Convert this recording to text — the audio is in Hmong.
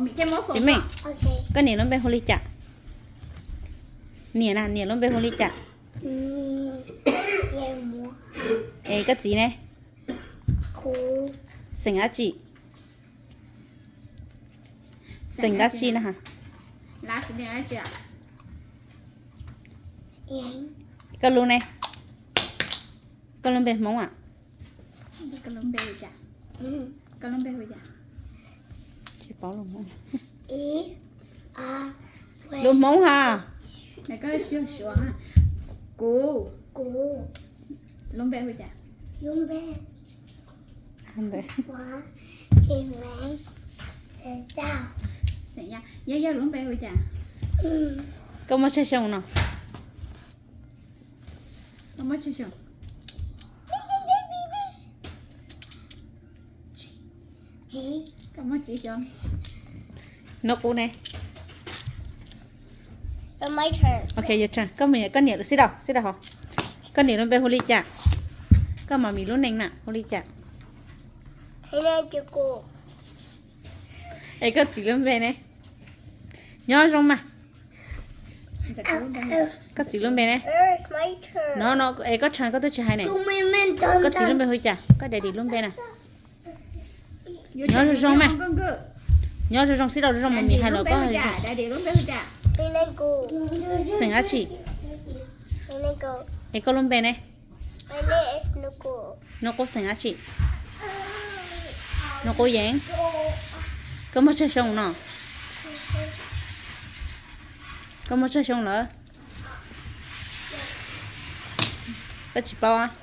Txiv Meej, koj niam lub npe hu li cas? Niam na, niam lub npe hu li cas? Es koj txiv ne? Xeem dab tsi? Xeem dab tsi na? Koj lub ne? Koj lub npe Hmoob a? Lub Hmoob ha. Kuv, lub npe hu cas? Yog yog lub npe hu cas? Koj muaj tsawg xyoo no? Nub qub ne? Koj niam, sib rau, sib rau hov. Koj niam lub npe hu li cas? Koj mam mis lub neej na hu li cas? Es koj txiv lub npe ne? Nyob zoo mas. Koj txiv lub npe ne? No no, es koj tshee koj twb tsis hais ne. Koj txiv lub npe hu cas? Koj daddy lub npe na. Nyob zoo zoo mas. Nyob zoo zoo, sib rau zoo zoo mas mis hais los koj. Xeem dab tsi? Es koj lub npe ne? Nub qub xeem dab tsi? Nub qub Yeev. Koj muaj tsawg xyoo no? Koj muaj tsawg xyoo lawm? Koj tsis paub.